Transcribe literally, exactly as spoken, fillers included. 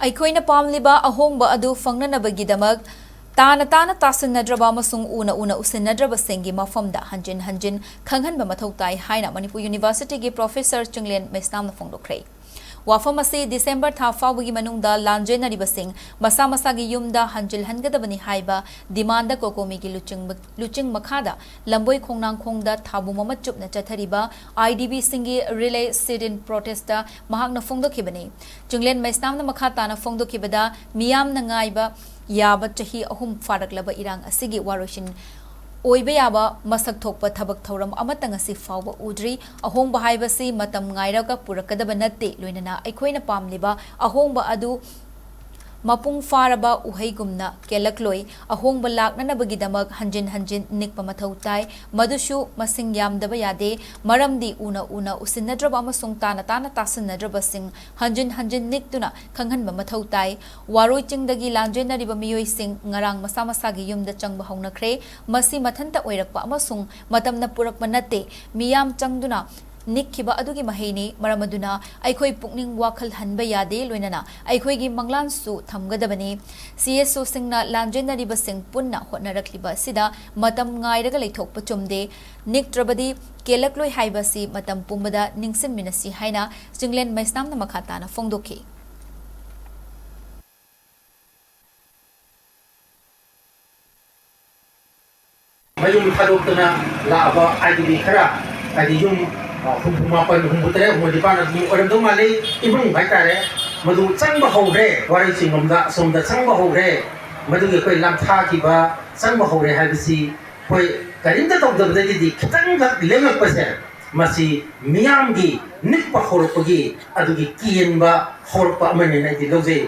ꯑꯩꯈꯣꯏꯅ ꯄꯥꯝꯂꯤꯕ ꯑꯍꯣꯡꯕ ꯑꯗꯨ ꯐꯪꯅꯅꯕꯒꯤꯗꯃꯛ ꯇꯥꯅ ꯇꯥꯅ ꯇꯥꯁꯤꯟꯅꯗ꯭ꯔꯕ ꯑꯃꯁꯨꯡ ꯎꯅ ꯎꯅ ꯎꯁꯤꯟꯅꯗ꯭ꯔꯕꯁꯤꯡꯒꯤ ꯃꯐꯝꯗ ꯍꯟꯖꯤꯟ ꯍꯟꯖꯤꯟ ꯈꯪꯍꯟꯕ ꯃꯊꯧ ꯇꯥꯏ ꯍꯥꯏꯅ ꯃꯅꯤꯄꯨꯔ ꯌꯨꯅꯤꯚꯔꯁꯤꯇꯤꯒꯤ ꯄ꯭ꯔꯣꯐꯦꯁꯔ ꯆꯤꯡꯂꯦꯟ ꯃꯩꯁꯅꯥꯝꯅ ꯐꯣꯡꯗꯣꯛꯈ꯭ꯔꯦ꯫ ꯋꯥꯐꯝ ꯑꯁꯤ ꯗꯤꯁꯦꯝꯕꯔ ꯊꯥ ꯐꯥꯎꯕꯒꯤ ꯃꯅꯨꯡꯗ ꯂꯥꯟꯖꯦꯟꯅꯔꯤꯕꯁꯤꯡ ꯃꯁꯥ ꯃꯁꯥꯒꯤ ꯌꯨꯝꯗ ꯍꯟꯖꯤꯜꯍꯟꯒꯗꯕꯅꯤ ꯍꯥꯏꯕ ꯗꯤꯃꯥꯟꯗ ꯀꯣꯀꯣꯃꯤꯒꯤ ꯂꯨꯆꯤꯡ, ꯂꯨꯆꯤꯡ ꯃꯈꯥꯗ ꯂꯝꯕꯣꯏ ꯈꯣꯡꯅꯥꯡꯈꯣꯡꯗ ꯊꯥꯕꯨꯝ ꯑꯃ ꯆꯨꯞꯅ ꯆꯠꯊꯔꯤꯕ IDBꯁꯤꯡꯒꯤ relay sit-in protestꯇ ꯃꯍꯥꯛꯅ ꯐꯣꯡꯗꯣꯛꯈꯤꯕꯅꯤ꯫ ꯆꯤꯡꯂꯦꯟ ꯃꯩꯁꯅꯥꯝꯅ ꯃꯈꯥ ꯇꯥꯅ ꯐꯣꯡꯗꯣꯛꯈꯤꯕꯗ, ꯃꯤꯌꯥꯝꯅ ꯉꯥꯏꯕ ꯌꯥꯕ ꯆꯍꯤ ꯑꯍꯨꯝ ꯐꯥꯔꯛꯂꯕ ꯏꯔꯥꯡ ꯑꯁꯤꯒꯤ ꯋꯥꯔꯣꯏꯁꯤꯟ ꯑꯣꯏꯕ ꯌꯥꯕ ꯃꯁꯛ ꯊꯣꯛꯄ ꯊꯕꯛ ꯊꯧꯔꯝ ꯑꯃꯠꯇ ꯉꯁꯤ ꯐꯥꯎꯕ ꯎꯗ꯭ꯔꯤ꯫ ꯑꯍꯣꯡꯕ ꯍꯥꯏꯕꯁꯤ ꯃꯇꯝ ꯉꯥꯏꯔꯒ ꯄꯨꯔꯛꯀꯗꯕ ꯅꯠꯇꯦ, ꯂꯣꯏꯅꯅ ꯑꯩꯈꯣꯏꯅ ꯄꯥꯝꯂꯤꯕ ꯑꯍꯣꯡꯕ ꯑꯗꯨ ꯃꯄꯨꯡ ꯐꯥꯔꯕ ꯎꯍꯩꯒꯨꯝꯅ ꯀꯦꯜꯂꯛꯂꯣꯏ꯫ ꯑꯍꯣꯡꯕ ꯂꯥꯛꯅꯅꯕꯒꯤꯗꯃꯛ ꯍꯟꯖꯤꯟ ꯍꯟꯖꯤꯟ ꯅꯤꯛꯄ ꯃꯊꯧ ꯇꯥꯏ꯫ ꯃꯗꯨꯁꯨ ꯃꯁꯤꯡ ꯌꯥꯝꯗꯕ ꯌꯥꯗꯦ, ꯃꯔꯝꯗꯤ ꯎꯅ ꯎꯅ ꯎꯁꯤꯟꯅꯗ꯭ꯔꯕ ꯑꯃꯁꯨꯡ ꯇꯥꯅ ꯇꯥꯅ ꯇꯥꯁꯤꯟꯅꯗ꯭ꯔꯕꯁꯤꯡ ꯍꯟꯖꯤꯟ ꯍꯟꯖꯤꯟ ꯅꯤꯛꯇꯨꯅ ꯈꯪꯍꯟꯕ ꯃꯊꯧ ꯇꯥꯏ꯫ ꯋꯥꯔꯣꯏ ꯆꯤꯡꯗꯒꯤ ꯂꯥꯟꯖꯦꯟꯅꯔꯤꯕ ꯃꯤꯑꯣꯏꯁꯤꯡ ꯉꯔꯥꯡ ꯃꯁꯥ ꯃꯁꯥꯒꯤ ꯌꯨꯝꯗ ꯆꯪꯕ ꯍꯧꯅꯈ꯭ꯔꯦ꯫ ꯃꯁꯤ ꯃꯊꯟꯇ ꯑꯣꯏꯔꯛꯄ ꯑꯃꯁꯨꯡ ꯃꯇꯝꯅ ꯄꯨꯔꯛꯄ ꯅꯠꯇꯦ꯫ ꯃꯤꯌꯥꯝ ꯆꯪꯗꯨꯅ ꯅꯤꯛꯈꯤꯕ ꯑꯗꯨꯒꯤ ꯃꯍꯩꯅꯤ꯫ ꯃꯔꯝ ꯑꯗꯨꯅ ꯑꯩꯈꯣꯏ ꯄꯨꯛꯅꯤꯡ ꯋꯥꯈꯜ ꯍꯟꯕ ꯌꯥꯗꯦ, ꯂꯣꯏꯅꯅ ꯑꯩꯈꯣꯏꯒꯤ ꯃꯪꯂꯥꯟꯁꯨ ꯊꯝꯒꯗꯕꯅꯤ꯫ CSOꯁꯤꯡꯅ ꯂꯥꯟꯖꯦꯟꯅꯔꯤꯕꯁꯤꯡ ꯄꯨꯟꯅ ꯍꯣꯠꯅꯔꯛꯂꯤꯕ ꯑꯁꯤꯗ ꯃꯇꯝ ꯉꯥꯏꯔꯒ ꯂꯩꯊꯣꯛꯄ ꯆꯨꯝꯗꯦ꯫ ꯅꯤꯛꯇ꯭ꯔꯕꯗꯤ ꯀꯦꯜꯂꯛꯂꯣꯏ ꯍꯥꯏꯕꯁꯤ ꯃꯇꯝ ꯄꯨꯝꯕꯗ ꯅꯤꯡꯁꯤꯡꯃꯤꯟꯅꯁꯤ ꯍꯥꯏꯅ ꯆꯤꯡꯂꯦꯟ ꯃꯩꯁꯅꯥꯝꯅ ꯃꯈꯥ ꯇꯥꯅ ꯐꯣꯡꯗꯣꯛꯈꯤ꯫ ꯃꯌꯨꯝ ꯊꯥꯗꯣꯛꯇꯨꯅ ꯂꯥꯛꯑꯕ IDB ꯈꯔ, ꯍꯥꯏꯗꯤ ꯌꯨꯝ, ꯑ, ꯍꯨꯝꯐꯨ ꯃꯥꯄꯟ, ꯍꯨꯝꯐꯨ ꯇꯔꯦꯠ, ꯍꯨꯝꯐꯨ ꯅꯤꯄꯥꯟ ꯑꯗꯨꯝ ꯑꯣꯏꯔꯝꯗꯧ ꯃꯥꯜꯂꯤ, ꯏꯃꯨꯡ ꯍꯥꯏꯇꯥꯔꯦ, ꯃꯗꯨ ꯆꯪꯕ ꯍꯧꯔꯦ, ꯋꯥꯔꯩ ꯆꯤꯡꯂꯣꯝꯗ ꯑꯁꯣꯝꯗ ꯆꯪꯕ ꯍꯧꯔꯦ꯫ ꯃꯗꯨꯒꯤ ꯑꯩꯈꯣꯏ ꯂꯝꯊꯥꯈꯤꯕ ꯆꯪꯕ ꯍꯧꯔꯦ ꯍꯥꯏꯕꯁꯤ ꯑꯩꯈꯣꯏ ꯀꯔꯤꯝꯇ ꯇꯧꯗꯕꯗꯒꯤꯗꯤ ꯈꯤꯇꯪꯈꯛ ꯂꯦꯡꯉꯛꯄꯁꯦ, ꯃꯁꯤ ꯃꯤꯌꯥꯝꯒꯤ ꯅꯤꯛꯄ ꯍꯧꯔꯛꯄꯒꯤ ꯑꯗꯨꯒꯤ ꯀꯤꯍꯟꯕ ꯍꯧꯔꯛꯄ ꯑꯃꯅꯦꯅ ꯑꯩꯗꯤ ꯂꯧꯖꯩ꯫